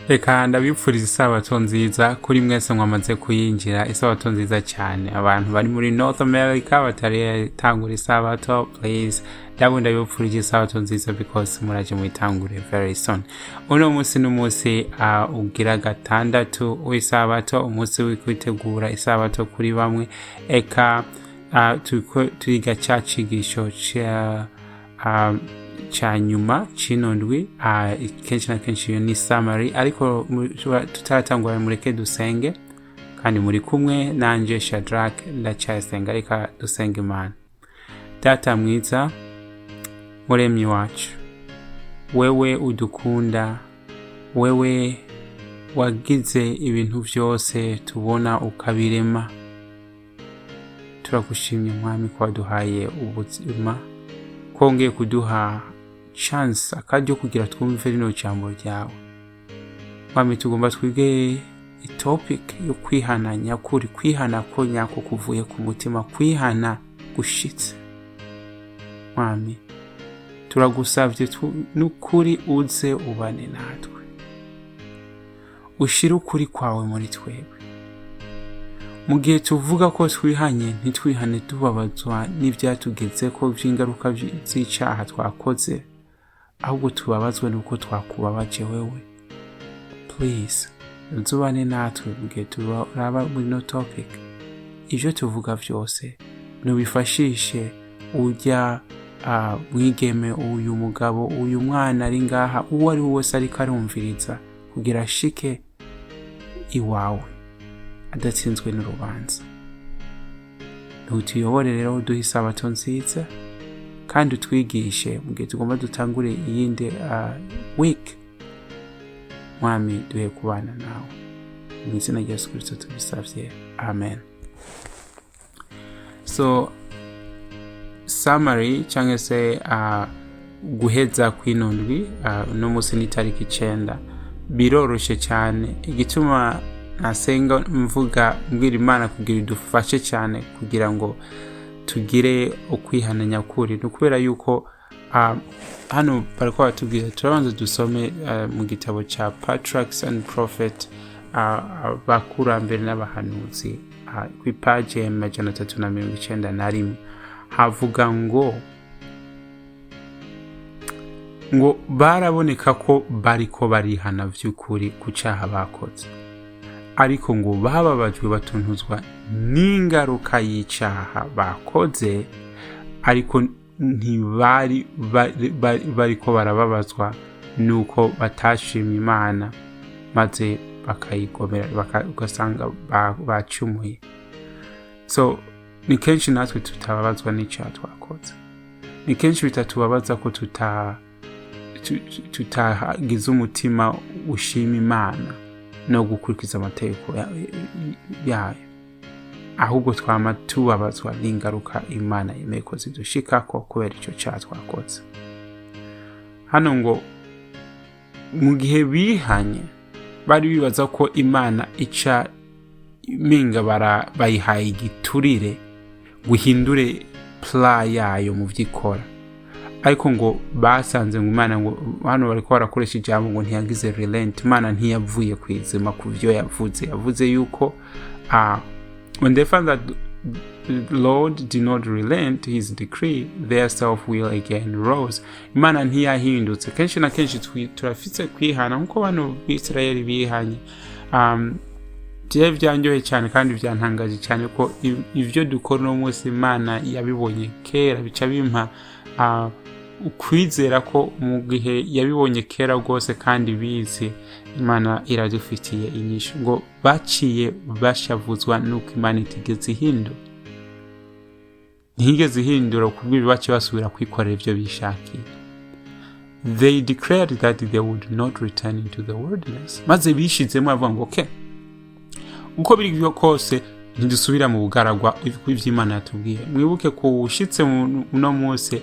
Reka ndabipfuriza isabato nziza kuri mwese mwamaze kuyinjira. Isabato nziza cyane abantu bari muri North America bataritangura isabato, please, ndabo ndabipfurije isabato nziza because muraje muyitangure very soon. Uno munsi n'umunsi ugira gatandatu w'isabato, umunsi wo kwitegura isabato kuri bamwe. Eka turiko turiga ca cigisho ca nyuma c'ino ndwi. Kenshi na kenshi iyo ni summary, ariko tutaratangura mureke dusenge. Kandi muri kumwe nanje Shadrack Ndacyayisenga. Reka dusenge Imana. Data mwiza, Muremyi wacu, wewe udukunda, wewe wagize ibintu byose tubona ukabirema, turagushimye Mwami ko waduhaye ubuzima, kongeye kuduha chance, akaryo kugira twumve rino jambo ryawe. Mwami, tugomba twige itopic yo kwihana nyakuri, kwihana ko nyako kuvuye ku mutima, kwihana gushitse. Mwami, turagusavye n'ukuri uze ubane natwe, ushire ukuri kwawe muri twebwe. Mu gihe tuvuga ko twihanye, ntitwihane tubabazwa n'ivyatugezeko vy'ingaruka z'icaha twakoze, ahubwo tubabazwe n'uko twakubabaje wewe. Please, uzubane natwe mu gihe turaba muri no topic. Ivyo tuvuga vyose nubifashishe urya mwigeme, uyu mugabo, uyu mwana ari ngaha, uwo ari we wese ariko arumviriza, kugira ashike iwawe adatsinzwe n'urubanza. Ntutuyobore rero, uduhe isabato nziza kandi utwigishe mu gihe tugomba dutangure iyindi week. Mwami, duhe kubana nawe. Mu izina rya Yesu Kristo tubisabye, amen. So, summary cyangwa se guheza kw'ino ndwi, uno munsi ni itariki 9. Biroroshe cyane. Igituma nasenga mvuga mbwira Imana kugira idufashe cyane kugira ngo tugire ukwihana nyakuri ni ukubera yuko hano bariko baratubwira. Turabanza dusome mu gitabo cya Patriarchs and Prophet, abakurambere n'abahanuzi, ku ipaji ya 391, havuga ngo baraboneka ko bariko barihana vy'ukuri ku caha bakoze, ariko ngo bababajwe batuntuzwa n'ingaruka y'icaha bakoze, ariko ntibari bariko barababazwa nuko batashimye Imana maze bakayigomera, ugasanga bacumuye. So ni kenshi natwe tutababazwa n'icyaha twakoze, ni kenshi bitatubabaza ko tutagize umutima ushima Imana no gukurikiza amategeko yayo, ahubwo twama tubabazwa n'ingaruka Imana yemeye ko zidushikako kubera icyo cyaha twakoze. Hano ngo mu gihe bihanye bari bibaza ko Imana ica minga bayihaye igiturire ngo ihindure plan yayo mu byo ikora, ariko ngo basanze ngo Imana, ngo hano bariko barakoresha ijambo ngo ntiyagize relent, Imana ntiyavuye ku izima ku byo yavuze. Yavuze yuko when they found that the Lord did not relent his decree, their self will again rose. Imana ntiyahindutse. Kenshi na kenshi turafise kwihana nkuko bano b'Isirayeli bihanye. Jewe byanyoye cyane kandi byantangaje cyane ko ivyo dukora uno munsi Imana yabibonye kera. Bica bimpa ukwizera ko mu gihe yabibonye kera rwose kandi bizi, Imana iradufitiye inyishu. Ngo baciye bashavuzwa nuko Imana itigeze ihindura, ntiyigeze ihindura. Kubw'ibi baciye basubira kwikorera ibyo bishakiye. They declared that they would not return into the wilderness. Maze bishizemo bavuga ngo okay, uko biri kose ntidusubira mu bugaragwa ivy'Imana yatubwiye. Mwibuke ko ushitse uno munsi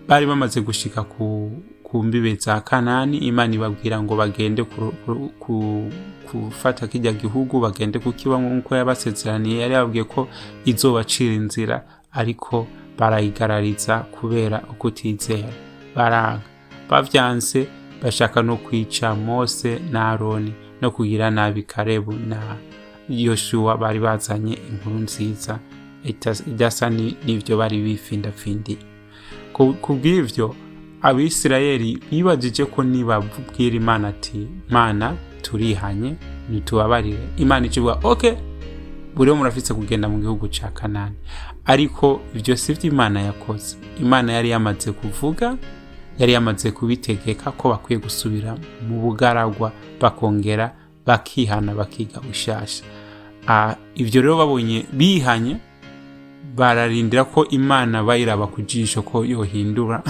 bari bamaze gushika ku mbibe za Kanani. Imana ibabwira ngo bagende gufata kirya gihugu, bagende kukibamo nk'uko yabasezeraniye. Yari yababwiye ko izobacira inzira, ariko barayigarariza kubera ukutizera, baranga. Bavyanse bashaka no kwica Mose na Aroni. no kugira nabi Karebu na Yoshuwa bari bazanye inkuru nziza idasa n'ivyo bari bifindafindiye. Ku bw'ivyo Abisirayeli bibajije ko nibabwira Imana ati: "Mana, turihanye, ntitubabarire," Imana ikivuga: "Ok, buriho murafise kugenda mu gihugu ca Kanani." Ariko ibyo si byo Imana yakoze. Imana yari yamaze kuvuga, yari yamaze kubitegeka ko bakwiye gusubira mu bugaragwa, bakongera bakihana, bakiga bushasha. Ibyo rero babonye bihanye, bararindira ko Imana bayiraba ku jisho ko yohindura.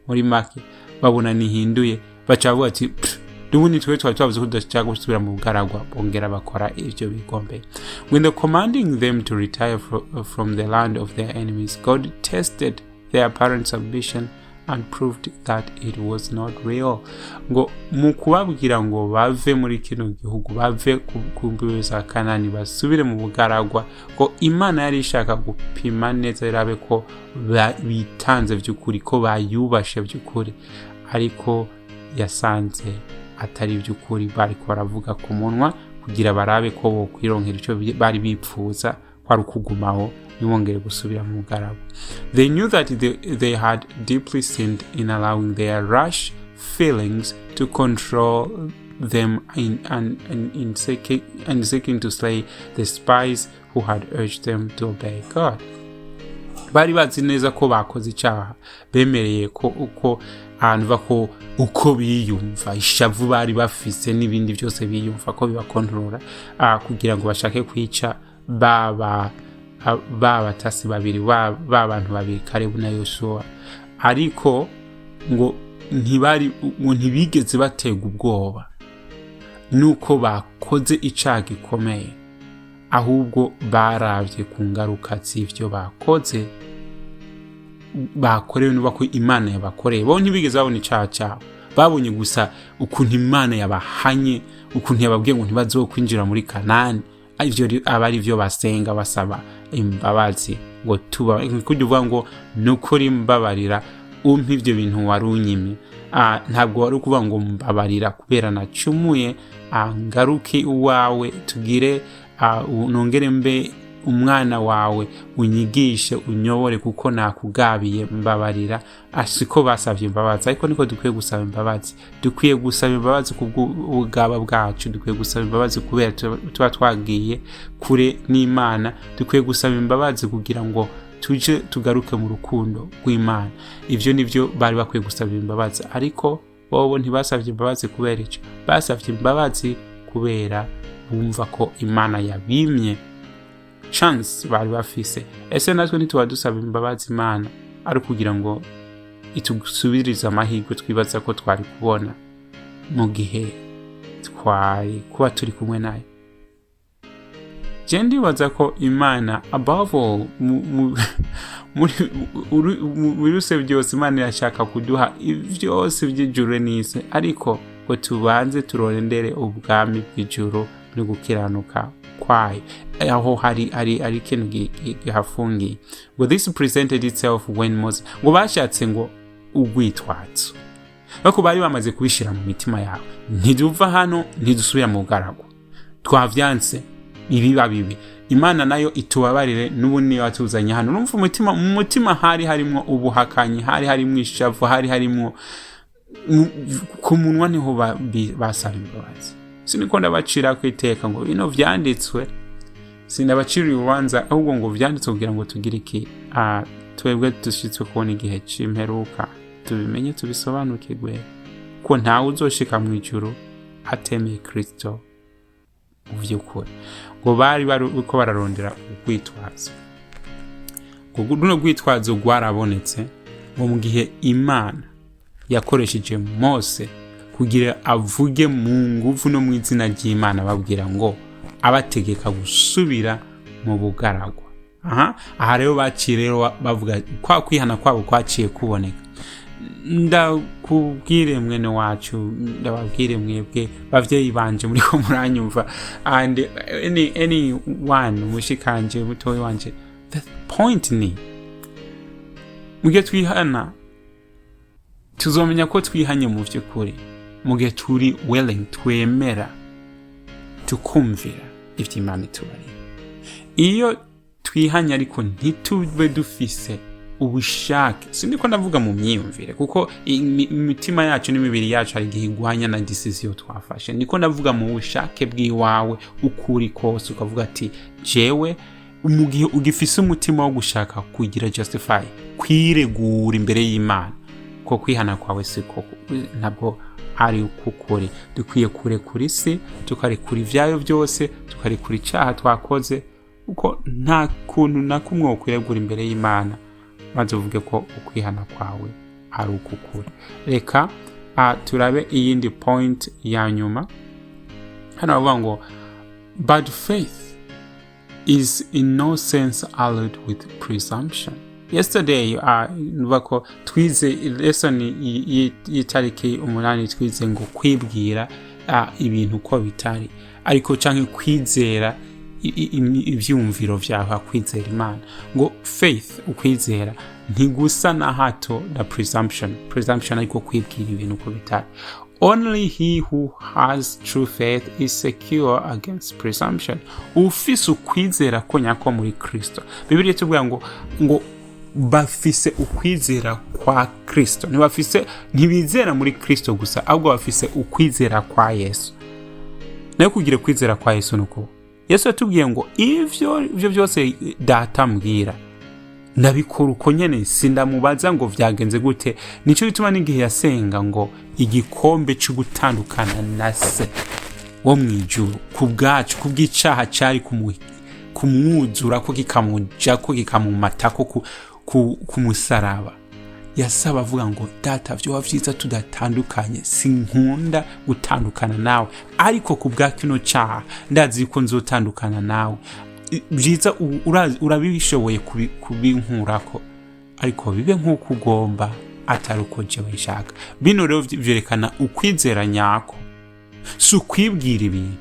Muri make, babona ntihinduye, baca bavuga ati: "Pff, n'ubundi twe twari twavuze ko tudashaka gusubira mu bugaragwa." Bongera bakora ivyo bigombeye. When the commanding them to retire from the land of their enemies, God tested their apparent submission and proved that it was not real. Ngo mu kubabwira ngo bave muri kino gihugu, bave ku mbibe za Kanani, basubire mu bugaragwa, ngo Imana yari ishaka gupima neza irabe ko bitanze by'ukuri, ko bayubashe by'ukuri. Ariko yasanze atari iby'ukuri, bariko baravuga ku munwa kugira barabe ko bokwironkera icyo bari bipfuza, kwari ukugumaho ntibongere gusubira mu bugaragwa. They knew that they had deeply sinned in allowing their rash feelings to control them in seeking to slay the spies who had urged them to obey God. Bari bazi neza ko bakoze icyaha, bemereye ko uko ahantu ko uko biyumva, ishavu bari bafise n'ibindi byose biyumva ko bibakontorora, kugira ngo bashake kwica baba ba batasi babiri, ba bantu babiri, Karebu na Yosuwa. Ariko ngo ntibari, ngo ntibigeze batega ubwoba nuko bakoze icyaha gikomeye, ahubwo baravye ku ngaruka z'ivyo bakoze, bakorewe, nuba ko Imana yabakoreye. Bo ntibigeze babona icyaha cyabo, babonye gusa ukuntu Imana yabahanye, ukuntu yababwiye ngo ntibazokwinjira muri Kanani. Ivyo aba ari byo basenga basaba imbabazi, ngo tuba kujya uvuga ngo: "Nukuri mbabarira, umpe ibyo bintu wari unyimye." Ntabwo wari ukuvuga ngo: "Mbabarira kubera nacumuye, ngaruke iwawe, tugire nongere mbe umwana wawe, unyigishe, unyobore, kuko nakugabiye, mbabarira." Siko basabye imbabazi, ariko niko dukwiye gusaba imbabazi. Dukwiye gusaba imbabazi ku bw'ubugaba bwacu, dukwiye gusaba imbabazi kubera tuba twagiye kure n'Imana, dukwiye gusaba imbabazi kugira ngo tuje tugaruke mu rukundo rw'Imana. Ibyo nibyo bari bakwiye gusaba imbabazi, ariko bobo ntibasabye imbabazi kubera icyo. Basabye imbabazi kubera bumva ko Imana yabimye chance bari bafise. Ese natwe ntituba dusaba imbabazi Imana ari kugira ngo itusubirize amahirwe twibaza ko twari kubona mu gihe twari kuba turi kumwe nayo? Je ndibaza ko Imana, above all, muri ruse byose, Imana irashaka kuduha byose by'ijuru n'isi, ariko ngo tubanze turondere ubwami bw'ijuru no gukiranuka kwayo. Aho hari ikintu gihafungiye. Ngo this presented itself when Moses, ngo bashatse ngo urwitwazo, ariko bari bamaze kubishyira mu mitima yabo: "Ntiduva hano, ntidusubira mu bugaragwa, twavyanse, ibiba bibi, Imana nayo itubabarire, n'ubu niyo watuzanye hano." Urumva umutima, mu mutima hari harimwo ubuhakanyi, hari harimwo ishavu, hari harimwo ku munwa niho basaba imbabazi. Siniko ndabacira ku iteka, ngo bino vyanditswe, sindabacira urubanza, ahubwo ngo vyanditswe kugira ngo tugire iki? Twebwe dushitswe kubona igihe c'imperuka, tubimenye, tubisobanukirwe ko ntawe uzoshika mu ijuru atemeye Kristo mu vy'ukuri. Ngo bari bariko bararondera urwitwazo, ngo runo rwitwazo rwarabonetse ngo mu gihe Imana yakoresheje Mose kugira avuge mu nguvu no mu izina ry'Imana, babwira ngo abategeka gusubira mu bugaragwa. Aha rero baciye rero bavuga kwa kwihana kwabo kwaciye kuboneka. Ndakubwire mwene wacu, ndababwire mwebwe bavyeyi banje muriko muranyumva, and any one mushikanje, mutoyi wanje, the point ni mu gihe twihana, tuzomenya ko twihanye mu vy'ukuri mu gihe turi willing, twemera. Tukumvira ivyo Imana itubarira. Iyo twihanye ariko ntitube dufise ubushake, sindiko ndavuga mu myiyumvire, kuko imitima yacu n'imibiri yacu hari igihe igwanya na decision twafashe. Niko ndavuga mu bushake bw'iwawe, ukuri kose, ukavuga ati jewe, mu gihe ugifise umutima wo gushaka kugira justify, kwiregura imbere y'Imana, ko kwihana kwawe siko, ntabwo ari ukukuri. Dukwiye kurekura isi, tukarekura ibyayo byose, tukarekura icyaha twakoze, kuko nta kuntu na kumwe wokwiregura imbere y'Imana maze uvuge ko ukwihana kwawe ari ukukuri. Reka turabe iyindi point ya nyuma. Hano bavuga ngo: "But faith is in no sense allied with presumption." Yesterday, nuvuga ko twize lesson y'itariki 8, twize ngo kwibwira ibintu uko bitari, ariko canke kwizera ivyumviro vyawe, kwizera Imana. Ngo faith, ukwizera, ntigusa na hato na presumption. Presumption ariko kwibwira ibintu uko bitari. Only he who has true faith is secure against presumption. Ufise ukwizera ko nyako muri Kristo, Bibiliya itubwira ngo bafise ukwizera kwa Kristo. Ntibafise, ntibizera muri Kristo gusa, ahubwo bafise ukwizera kwa Yesu. Nayo kugira ukwizera kwa Yesu nuko Yesu yatubwiye ngo ivyo byose Data mbwira ndabikora uko nyene, sindamubaza ngo vyagenze gute. Nico gituma n'igihe yasenga ngo igikombe cyo gutandukana na Se wo mu ijuru ku bwacu, ku bw'icaha cari kumwuzura ko kikamuja ko kikamumata ko ku musaraba, yasaba avuga ngo: "Data, vyoba vyiza tudatandukanye, sinkunda gutandukana nawe, ariko ku bwa kino caha ndazi ko nzotandukana nawe. Byiza urabishoboye kubinkurako, ariko bibe nk'uko ugomba, atari uko jewe nshaka." Bino rero vyerekana ukwizera nyako, si ukwibwira ibintu.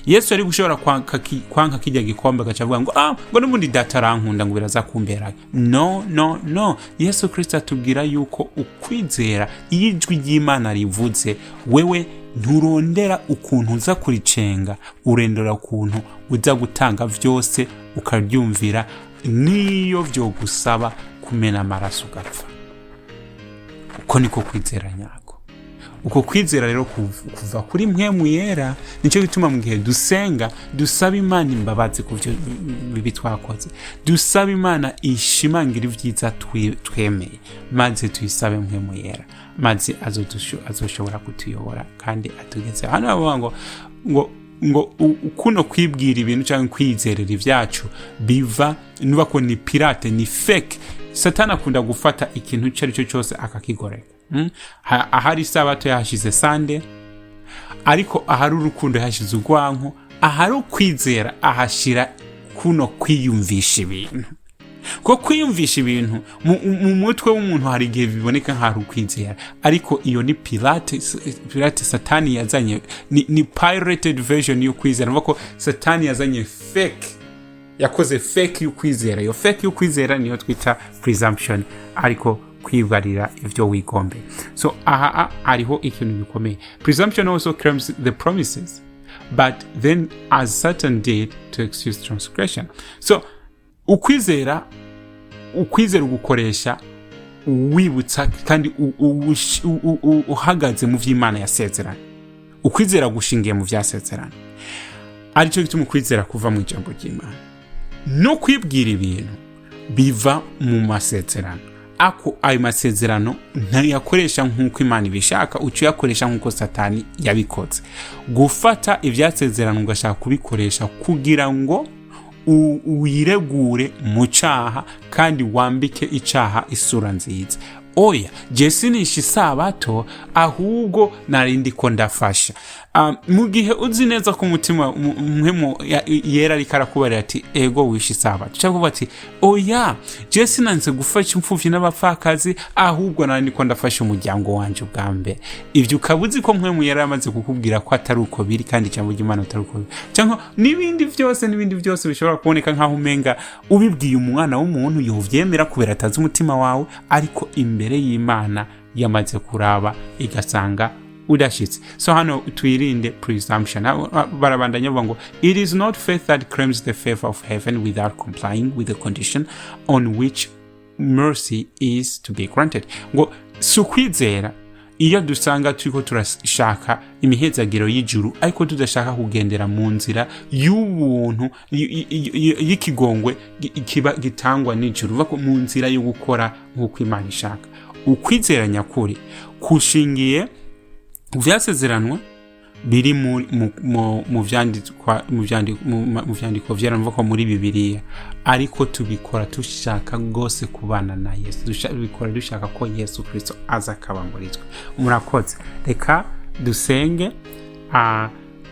Yesu yari gushobora kwanka kijya gikombe, agaca avuga ngo ngo n'ubundi Data arankunda, ngo biraza kumbera. No, no, no. Yesu Kristo atubwira yuko ukwizera, iyo ijwi ry'Imana rivuze, wewe nturondera ukuntu uza kuricenga, urondera ukuntu uza gutanga vyose ukaryumvira, niyo vyogusaba kumena amaraso ugapfa. Uko niko kwizera nyako. Uko kwizera rero kuva kuri Mpwemu Yera. Nicyo gituma mu gihe dusenga dusaba Imana imbabazi ku byo bibi twakoze, dusaba Imana ishimangira ibyiza twemeye, maze tuyisabe Mpwemu Yera, maze azoshobora kutuyobora kandi atugeze hano. Bavuga ngo kuno kwibwira ibintu cyangwa kwizerera ibyacu biva nuba ko ni pirate, ni fake. Satani akunda gufata ikintu icyo ari cyo cyose akakigoreka. Ahari isabato yahashize Sunday, ariko ahari urukundo yahashize urwanko, ahari ukwizera ahashira kuno kwiyumvisha ibintu. Ko kwiyumvisha ibintu mu mutwe w'umuntu hari igihe biboneka nk'aho ari ukwizera, ariko iyo ni pirate, pirate Satani yazanye, ni pirated version yo kwizera. Nuvuga ko Satani yazanye fake, yakoze fake y'ukwizera. Iyo fake y'ukwizera niyo twita presumption, ariko kwibarira ivyo wigombe. So aha hariho ikintu gikomeye. Presumption also claims the promises, but then, as Satan did, to excuse transgression. So ukwizera ugukoresha wibutsa kandi uhagaze mu vy'Imana yasezeranye. Ukwizera gushingiye mu vyasezeranye, aricyo gituma ukwizera kuva mu ijambo ry'Imana, no kwibwira ibintu biva mu masezerano. Ako ayo masezerano ntayakoresha nk'uko Imana ibishaka, uca uyakoresha nk'uko Satani yabikoze. Gufata ibyasezerano ugashaka kubikoresha kugira ngo wiregure mu caha kandi wambike icaha isura nziza. Oya, je sinisha isabato, ahubwo narindi ko ndafasha. Mu gihe uzi neza ko umutima Mpwemu Yera ariko arakubarira ati: "Ego, wishe isabato," cyangwa kuvuga ati: "Oya, je sinanse gufasha imfuvyi n'abapfakazi, ahubwo narindi ko ndafasha umuryango wanje ubwa mbere." Ibyo ukaba uzi ko Mpwemu Yera yamaze kukubwira ko atari uko biri, kandi ijambo ry'Imana atari uko biri, cyangwa n'ibindi byose, n'ibindi byose bishobora kuboneka nk'aho umenga ubibwiye umwana w'umuntu yovyemera kubera atazi umutima wawe, ariko imbere y'Imana yamaze kuraba igasanga Udashitse. So hano twirinde presumption. Barabandanya bavuga ngo "It is not faith that claims the favor of heaven without complying with the condition on which mercy is to be granted." Ngo si ukwizera iyo dusanga turiko turashaka imihezagiro y'ijuru, ariko tudashaka kugendera mu nzira y'ubuntu y'ikigongwe kiba gitangwa n'ijuru, uva ko mu nzira yo gukora nk'uko Imana ishaka. Ukwizera nyakuri kushingiye ku vyasezeranwa biri mu vyandikwa mu vyandiko vyera, mvuga ko muri Bibiliya, ariko tubikora dushaka rwose kubana na Yesu. Tubikora dushaka ko Yesu Kristo aza akaba muri twe. Murakoze, reka dusenge.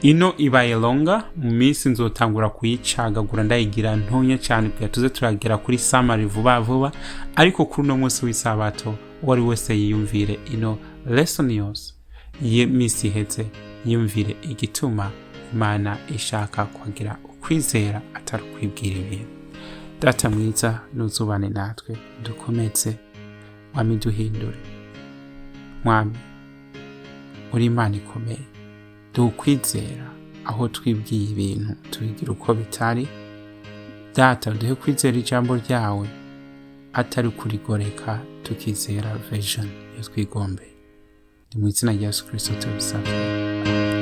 Ino ibaye longa mu minsi, nzotangura kuyicagagura ndayigira ntonya cyane kugira tuze turagera kuri summary vuba vuba. Ariko kuri uno munsi w'isabato, uwo ari wese yiyumvire ino lesson yose ye minsi iheze, yiyumvire igituma Imana ishaka kwagira ukwizera atari ukwibwira ibintu. Data mwiza, nuzubane natwe, dukomeze. Mwami, duhindure. Mwami, uri Imana ikomeye. Dukwizera aho twibwiye ibintu tubigira uko bitari. Data, duhe kwizera ijambo ryawe atari kurigoreka, tukizera vision iyo twigombeye. Ni mu izina rya Yesu Kirisito tubisabye.